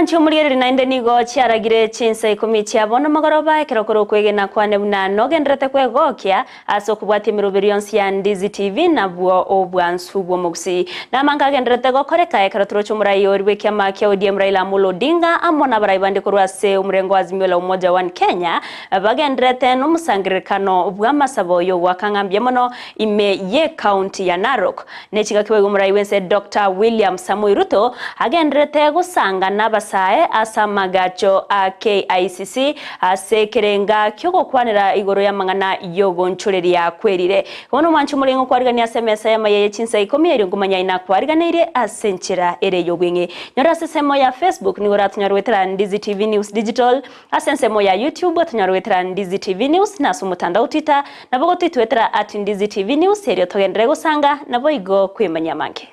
Mwanche omorigereri naende nigo chiaragire chinsa ikomi chia bono mogoroba, ekero kore okwegena kwane buna nogendererete kwegokia ase okobwatia emeroberio yonsi ya Ndizi TV nabwo obwansu bw'omogusii. Namange agendererete gokoreka ekero toroche omorai oria bw'ekiama kia ODM Raila Amolo Odinga amo nabarai bande korwa ase omorengo wa Azimio la Umoja One Kenya bagendererete nomosangererekano bw'amasabo y'ogoaka ng'a mbuya mono ime y'ecounty ya Narok. Nechingaki boigo omorai bw'ense Doctor William Samoei Ruto agendererete gosanga nabasae ase amagacho a KICC ase ekerenga ki'ogokwanera igoro y'amang'ana y'ogonchoreria kwerire. Bono omwanche omoreng'o kwarigania ase emesa y'amaiya ye chinsa ikomi erio nkomanya inakwariganeirie ase enchera ere y'obweng'e. Nyora ase ensemo ya Facebook nigo oratonyore goetera Ndizi TV News Digital, Ase ensemo ya YouTube tonyare goetera Ndizi TV News na ase omotandao Twitter nabo gotwitwetera at Ndizi TV News erio togenderere gosanga naboigo kwemanyia amange.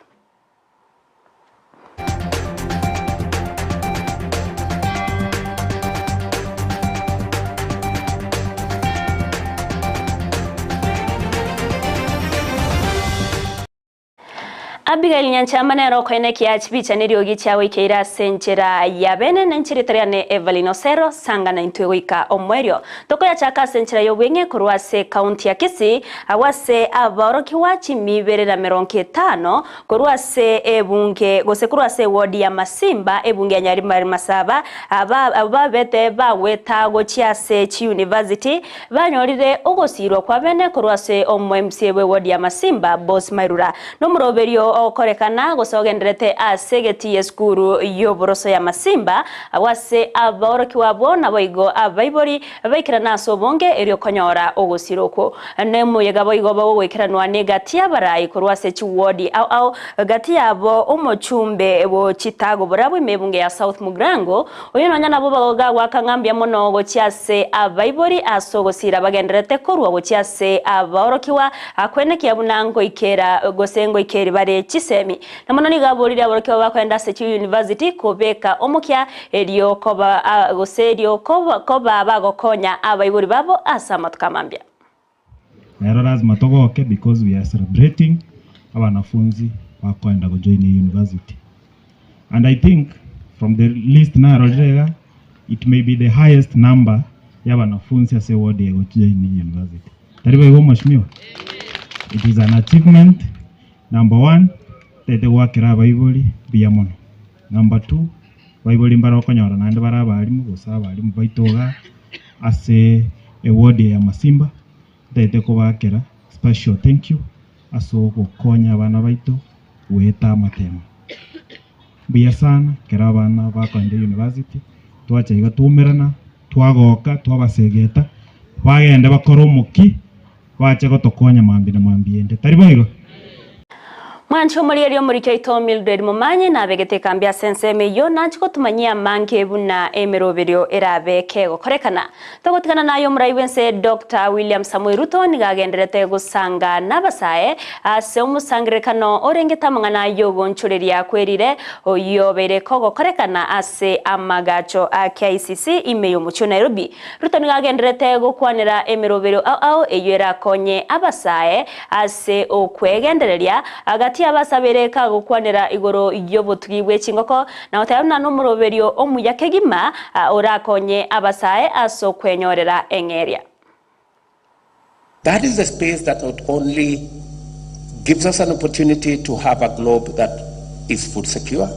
Abigaili Nyanchama nere okoenekia chibicha neriogi chiagoikeire ase enchera ya bene na enchera etari ane Evelyn Osero sanga naintwe goika omoerio. Tokoyachaka ase enchera y'obweng'e korwa ase ekaunti ya Kisii agwo ase abaorokigwa chimi ibere na merongo etano korwa ase ebunge gose korwa ase ewodi ya Masimba ebunge ya Nyarimari Masaba aba abwo babete bagweta gochia ase chiuniversity Banyorire ogosiirwa kwa bene korwa ase omo-MCA bw'ewodi ya Masimba, Boss Mairura, nomoroberio ogokorekana gose ogendererete ase egeti y'esukuru y'oboroso ya Masimba, agwo ase abaorokigwa abwo naboigo abaibori baikerana ase obonge erio konyora ogosiira okwo. Nemoyega boigo bogoikeranwa negati y'abarai korwa ase chiwodi ao ao, gati yabo omochumbe bw'chitago borabwo ime ebunge ya South Mugirango, Oyo nonya nabwo bagoaka ng'a mbuya mono gochia ase abaibori ase ogosiira bagendererete korua gochia ase abaorokigwa, akwenekia buna ngoikera gose ngoikeri bare chisemi. Na mono nigo aborire aborokigwa bakoenda ase chiuniversity kobeka omokia erio koba gose erio koba bagokonya abaibori babo ase amatuko amambia. Nero lazima togoke because we are celebrating abanafunzi bakoenda go join university and I think from the list narorire iga it may be the highest number ya abanafunzi ase eward eye go join university. Tari boigo mweshimiwa? It is an achievement number one tete goakera abaibori mbuya mono. Number two abaibori mbare okonyora naende bare abalimu gose abalimu baito igaa Ase eward ya Masimba ntagete kobaakera special thank you ase ogokonya abana baito goeta amatemo. Mbuya sana ekero abana bakoenda university twacha iga twaumerana twagoka twabasegeta bagende bakore omoki bache gotokonya mambia na mambia ende tari boigo? Mwanche omorierio omoriki oito Mildred Momanyi nabegete ekambi ase ensemo eyio nanche gotumanyia amange buna emeroberio erabe kegokorekana. Togotigana naye omorai bwense Doctor William Samoei Ruto nigo agendererete gosanga nabasae ase omosangererekano orengete amang'ana yogonchoreria kwerire oyio obeire kogokorekana ase amagacho a KICC ime yomochie o Nairobi. Ruto nigo agendererete gokwanera emeroberio ao ao eyio erakonye abasae ase okwegendereria, gati y'abasabere kagokwanera igoro y'obotugi bwe chingoko, na goteba buna nomoroberio omuya kegima orakonye abasae ase okwenyorera eng'eria. That is the space that not only gives us an opportunity to have a globe that is food secure,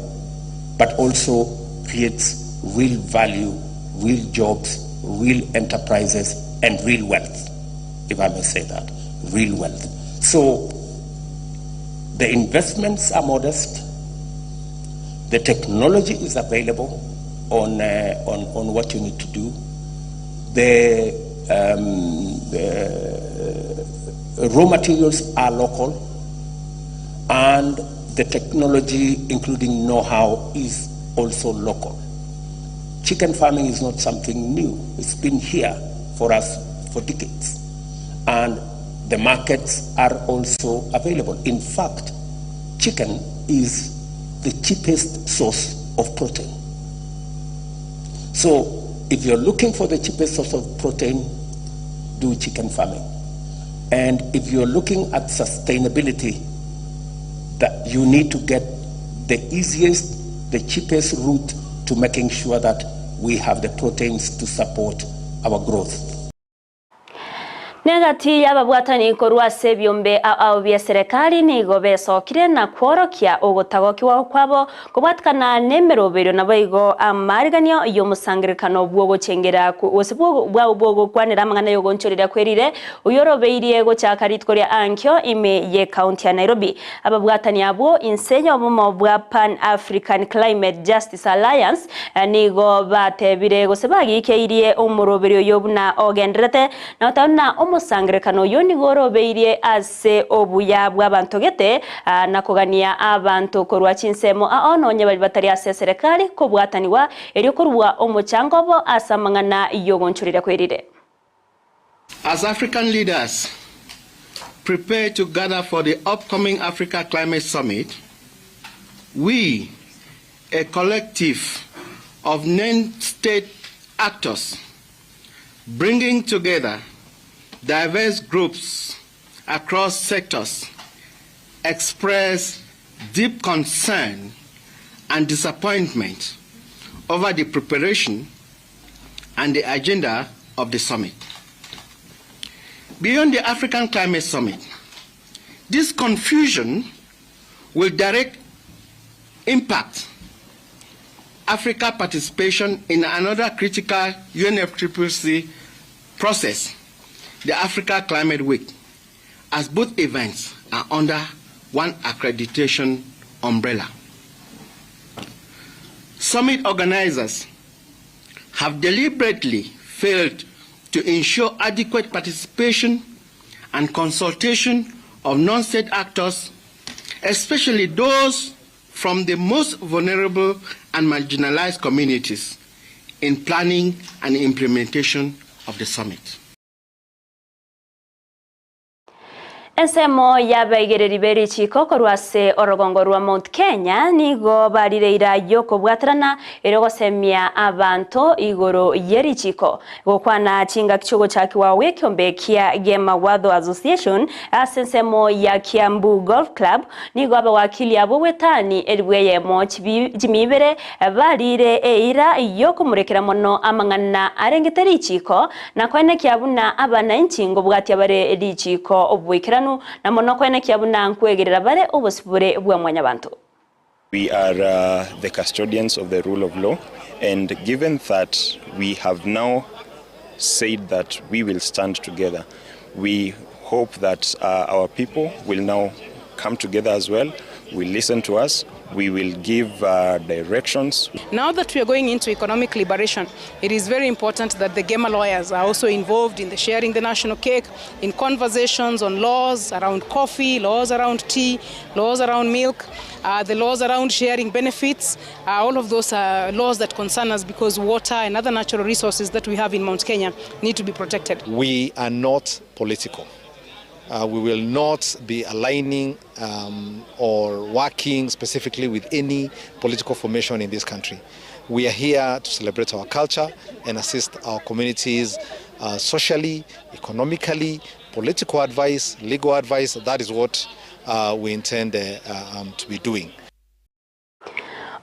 but also creates real value, real jobs, real enterprises, and real wealth, if I may say that, real wealth. So the investments are modest, the technology is available on, uh, on, on what you need to do, the, um, the raw materials are local, and the technology, including know-how, is also local. Chicken farming is not something new. It's been here for us for decades. And the markets are also available. In fact, chicken is the cheapest source of protein. So if you're looking for the cheapest source of protein, do chicken farming. And if you're looking at sustainability, that you need to get the easiest, the cheapest route to making sure that we have the proteins to support our growth. Negati y'ababwatani korwa ase ebiombe ao ao bi'eserekari nigo besokire na kworokia ogotagokigwa kwabo kobwatikana nemeroberio naboigo amaariganio y'omosangererekano bw'ogochengera gose bw'ogokwanera amang'ana y'ogonchoreria kwerire oyorobeirie gochaka rituko ria ankio ime y'ekaunti ya Nairobi. Ababwatani abwo inse y'obomo bwa Pan African Climate Justice Alliance nigo batebire gose bagiikeirie omoroberio oyo buna ogendererete, na goteba buna omosangererekano oyio nigo orobeirie ase obuya bw'abanto gete, na kogania abanto korwa chinsemo ao nonye baria batari ase eserekari kobwatanigwa, erio korua omochango obo ase amang'ana y'ogonchoreria kwerire. As African leaders prepare to gather for the upcoming Africa Climate Summit, we, a collective of non-state actors, bringing together diverse groups across sectors, express deep concern and disappointment over the preparation and the agenda of the summit. Beyond the African Climate Summit, this confusion will direct impact Africa participation in another critical UNFCCC process, the Africa Climate Week, as both events are under one accreditation umbrella. Summit organizers have deliberately failed to ensure adequate participation and consultation of non-state actors, especially those from the most vulnerable and marginalized communities, in planning and implementation of the summit. Ensemo y'abaigereri be richiiko korwa ase orogongo rwa Mount Kenya nigo barire eira y'okobwaterana erio gosemia abanto igoro ye richiiko. Gokwana chingaki chi'ogochakigwa gw'ekiombe kia Gemawadho Association ase ensemo ya Kiambu Golf Club nigo abawakili abwo bw'etani elifu eyemo chimi ibere barire eira y'okomorekera mono amang'ana arengete richiiko Na koenekia buna abanainchi nkobwatia bare richiiko oboikeranu, na mono koenekia buna nkwegerera bare obosibore bwa mwanyabanto. We are the custodians of the rule of law and given that we have now said that we will stand together, we hope that our people will now come together as well, will listen to us, we will give directions. Now that we are going into economic liberation, it is very important that the GEMA lawyers are also involved in the sharing the national cake, in conversations on laws around coffee, laws around tea, laws around milk, the laws around sharing benefits, all of those are laws that concern us because water and other natural resources that we have in Mount Kenya need to be protected. We are not political. We will not be aligning or working specifically with any political formation in this country. We are here to celebrate our culture and assist our communities socially, economically, political advice, legal advice. That is what we intend to be doing.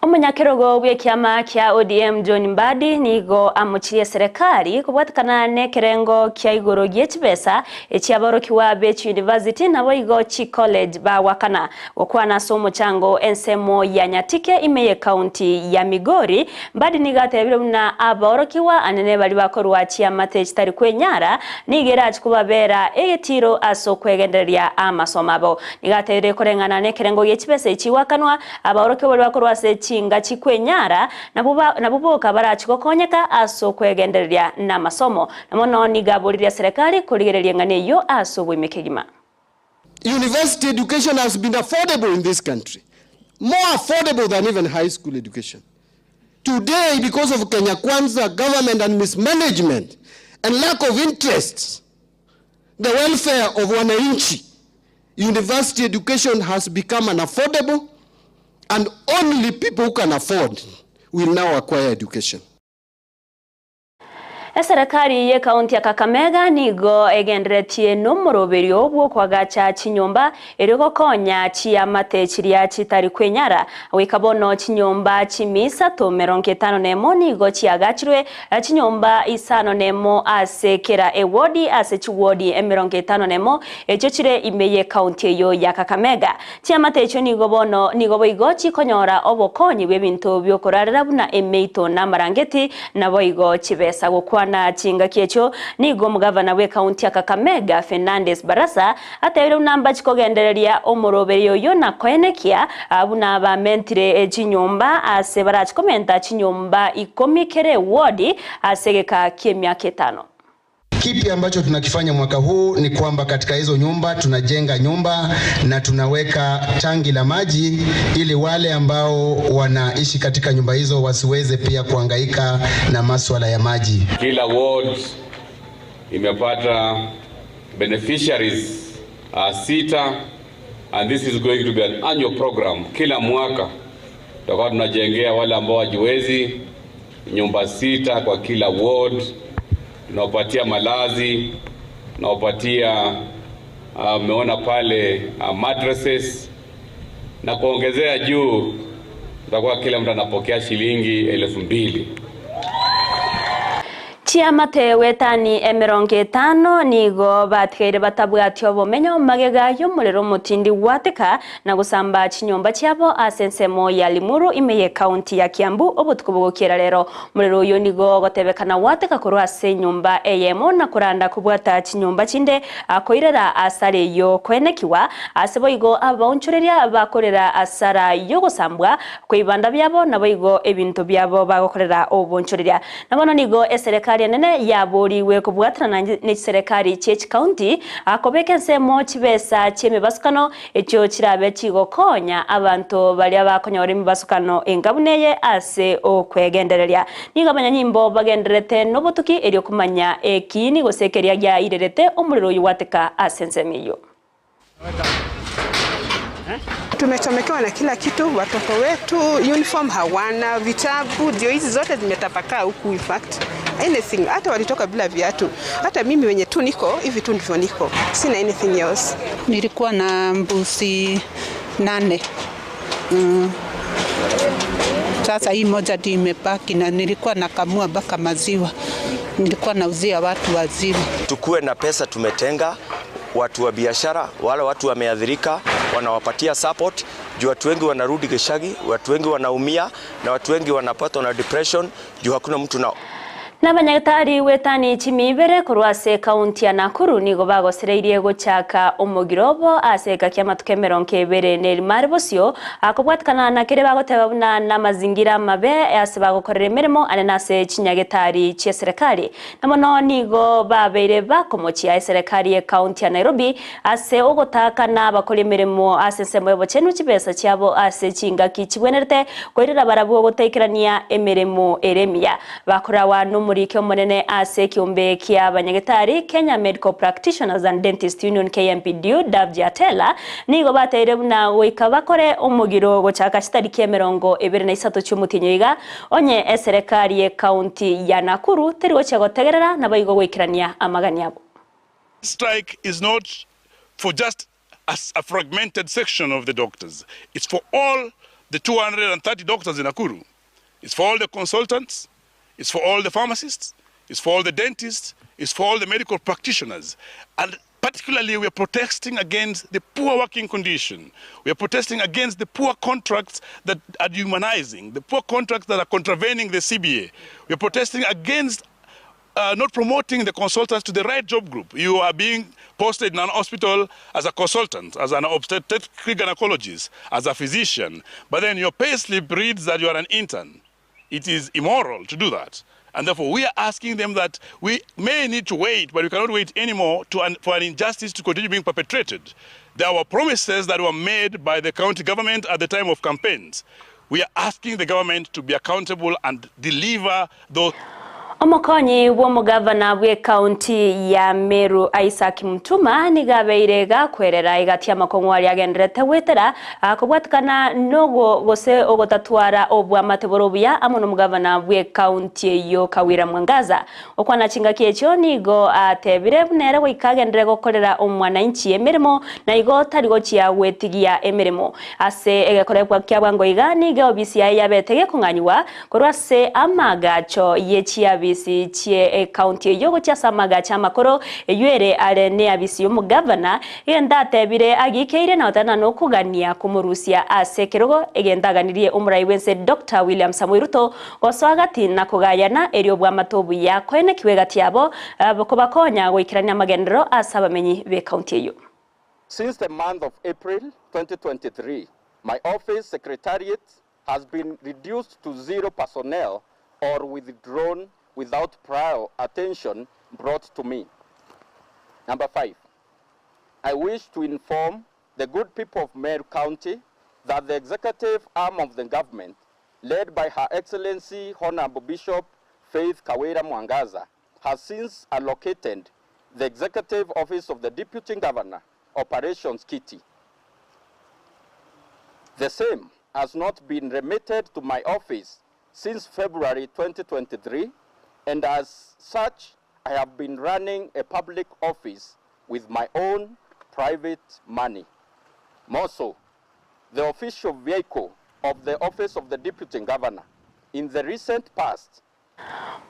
Omonyakerogo bw'ekiama kia ODM John Mbadi nigo amochirie eserekari kobwatekana nekerengo kia igoro gie chibesa echiaborokigwa be chiyunivasiti naboigo chicollege bagwakana. Gokwana ase omochango ensemo ya Nyatike ime y'ekaunti ya Migori, Mbadi nigo atebire buna abaorokigwa anene baria bakorwa chiamate chitari kwenyara nigo erachi kobabera egetiro ase okwegendereria amasomo abo. Nigo atebire koreng'ana nekerengo gie chibesa echi gwakanwa abaorokigwa baria bakorwa ase chinga chikwenyara nabwo boka barachi gokonyeka ase okwegendereria namasomo. Na mono nigo aboririe serikali korigereria eng'ana eyio ase oboime kegima. University education has been affordable in this country, more affordable than even high school education. Today, because of Kenya Kwanza government and mismanagement and lack of interest, the welfare of wananchi, university education has become unaffordable and only people who can afford will now acquire education. Eserekari y'ekaunti ya Kakamega nigo egenderetie nomoroberio bw'okoagacha chinyomba erio gokonya chiamate chiria chitari kwenyara. Goika bono chinyomba chimisato merongo etano nemo nigo chiagachirwe, chinyomba isano nemo ase kera ewodi ase chiwodi emerongo etano nemo echio chire ime y'ekaunti eyio ya Kakamega. Chiamate echio nigo bono nigo boigo chikonyora obokonyi bw'ebinto bi'okorarera buna emeito na amarangeti, naboigo chibesa. Gokwana chingaki echio nigo omogavana bw'ekaunti ya Kakamega, Fernandes Barasa, atebire buna mbachi kogendereria omoroberio oyio na koenekia buna bamentire chinyomba ase barachi komenta chinyomba ikomi kera ewodi ase egeka ki'emiaka etano. Kipi ambacho tunakifanya mwaka huu ni kwamba katika hizo nyumba tunajenga nyumba na tunaweka tangi la maji ili wale ambao wanaishi katika nyumba hizo wasiweze pia kuhangaika na maswala ya maji. Kila ward imepata beneficiaries 6 and this is going to be an annual program. Kila mwaka tutakuwa tunajengea wale ambao hawajiwezi nyumba 6 kwa kila ward. Tunawapatia malazi, tunawapatia umeona pale mattresses, na kuongezea juu tutakuwa kila mtu anapokea shilingi 2000. Chiamate wetani emerongo etano nigo batigaire batabwati obomenyo magega y'omorero omotindi gwateka na gosamba chinyomba chiabo ase ensemo ya Limuru ime ye county ya Kiambu obotuko bogokiera rero. Omorero oyo nigo ogotebekana gwateka korwa ase enyomba eyemo na koranda kobwata chinyomba chinde akoirera asara eyo koenekiwa ase boigo abaonchoreria bakorera asara yogosambwa kwibanda byabo naboigo ebinto byabo bagokorera obonchoreria. Nabono nigo eserekari enene yaboriwe kobwatanana n'echiserekari chi'echi county akobeka ensemo chibesa chi'emibasukano echio chirabe chigokonya abanto baria bakonyora emibasukano engabuneye ase okwegendereria. Nigo abanyanyimbo bagenderete nobotuki erio komanya ekiini gose ekeria giairerete omorero oyo gwateka ase ensemo eyio. Tumechomekewa na kila kitu, watoto wetu uniform hawana, vitabu ndio hizi zote zimetapakaa huku. In fact anything, hata walitoka bila viatu. Hata mimi wenye tu niko hivi tu ndivyo niko, sina anything else. Nilikuwa na mbuzi 8. Sasa hii moja ndio imebaki, na nilikuwa nakamua mpaka maziwa, nilikuwa nauzia watu waziwa. Tukue na pesa tumetenga watu wa biashara, wale watu wameathirika wanawapatia support juu watu wengi wanarudi gishagi, watu wengi wanaumia na watu wengi wanapatwa na depression juu hakuna mtu na N'abanyagitari wetani chimibere korwa ase kaunti ya Nakuru nigo bagosereirie gochaka omogirobo ase eka kia matuko emerongo ebere na erimare bosio akobwatikana na kere bagoteba buna na mazingira mabe ase bagokorera emeremo ane nase chinyagitari chia serikali. Na mono nigo babeire bakomochia eserekari ya kaunti ya Nairobi ase ogotaka na abakora emeremo ase ensemo y'obochenu chibesa chiabo ase chingaki chibwenerete koirera barabwo gotaikerania emeremo ere emiya. Bakorawa n'omorike omonene ase ekiombe kia abanyagitari Kenya Medical Practitioners and Dentist Union KMPDU Davji Atela nigo bateire buna goika bakore omogiro gochaka chitariki emerongo ebere na isato chi'omotinyo iga onye eserekari ye county ya Nakuru teri gochia gotegerera nabo igo goikerania amagani abo. Strike is not for just a fragmented section of the doctors. It's for all the 230 doctors in Nakuru. It's for all the consultants. It's for all the pharmacists. It's for all the dentists. It's for all the medical practitioners. And particularly we are protesting against the poor working condition. We are protesting against the poor contracts that are dehumanizing, the poor contracts that are contravening the CBA. We are protesting against not promoting the consultants to the right job group. You are being posted in an hospital as a consultant, as an obstetric gynecologist, as a physician, but then your pay slip reads that you are an intern. It is immoral to do that. And therefore, we are asking them that we may need to wait, but we cannot wait anymore for an injustice to continue being perpetrated. There were promises that were made by the county government at the time of campaigns. We are asking the government to be accountable and deliver those. Omokonyi bw'omogavana bw'ekaunti ya Meru Isaac Mutuma nigo abeire gakwerera egati y'amakong'u aria agendererete goetera kobwatikana nogo gose ogotatwara obwamate bore obuya amo nomogavana bw'ekaunti eyio Kawira Mwangaza. Okwana chingaki echio nigo atebire buna ere goika agenderere gokorera omwananchi emeremo na igo tari gochia gwetigia emeremo. Ase egekorekwa kia bwango iga nigo eobisi yaye yabete gekong'anyigwa Korwa ase amaagacho ye chiabisi chie ekaunti eyio gochia ase amaagacho amakoro, eyio ere are neabisi y'omogavana, egento atebire agikeire na gotana nokogania komorusia ase ekerogo, egento aganirie omorai bw'ense Doctor William Samoei Ruto gosoa gati na kogayana erio obwamate obuya koenekiwa egati yabo kobakonya goikerania amagenderero ase abamenyi b'ekaunti eyio. Since the month of April 2023, my office secretariat has been reduced to zero personnel or withdrawn without prior attention brought to me. Number 5, I wish to inform the good people of Meru County that the executive arm of the government, led by Her Excellency Honorable Bishop Faith Kawira Mwangaza, has since allocated the Executive Office of the Deputy Governor, Operations Kitty. The same has not been remitted to my office since February 2023, and as such, I have been running a public office with my own private money. More so, the official vehicle of the Office of the Deputy Governor in the recent past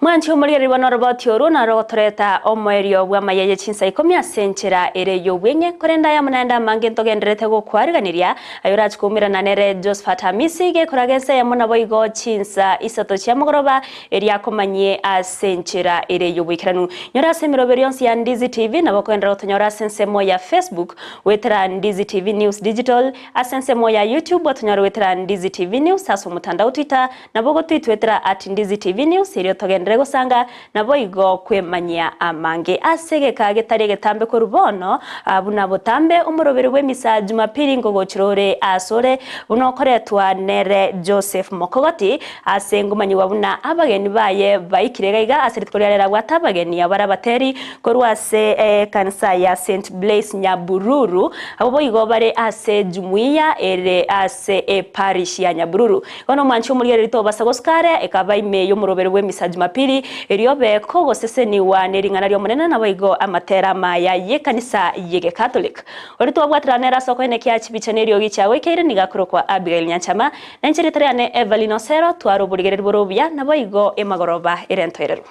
Mwanche omorigereria noroboti orwo naro gotoreta omoerio bw'amaya ye chinsa ikomi ase enchera ere y'obweng'e, korende aya amo naende amange ntogendererete gokwariganiria, aye orache koumerana nere Josephat Hamisi, gekoraga ense eyemo naboigo chinsa isato chia mogoroba, erio akomanyie ase enchera ere y'oboikeranu. Nyora ase emeroberi yonsi ya Ndizi TV, nabo okogenderera gotonyora ase ensemo ya Facebook, goetera Ndizi TV News Digital, ase ensemo ya YouTube otonyore goetera Ndizi TV News, ase omotandao Twitter, Nabo gotwitwetera at Ndizi TV News erio togenderere gosanga naboigo kwemanyia amange ase egeka getari egetambe korwa bono buna botambe omoroberi bw'emisa Jumapili nkogochera ore asore buna okoretwa nere Joseph Mokogoti ase ngomanyigwa buna abageni baye baikire igaiga ase rituko ria rero abwate abageni abare abateri korwa ase ekanisa ya St Blaise Nyabururu abwo boigo bare ase jumuiya ere ase eparish ya Nyabururu Bono omwanchi omorigereria tobasa gosuka are, ekaba ime y'omorobere bw'emisa Jumapili, erio obe kogosesenigwa ne ring'ana ri'Omonene naboigo amatera amaya y'ekanisa y'Egekatoliki. Oria twabwaterana nere ase okoenekia chibicha na eriogi chiagoikeire nigo akorokwa Abigail Nyanchama, na inche rieta riane Evelyn Osero, tware oborigereria bore obuya naboigo emagoroba ere entoereru.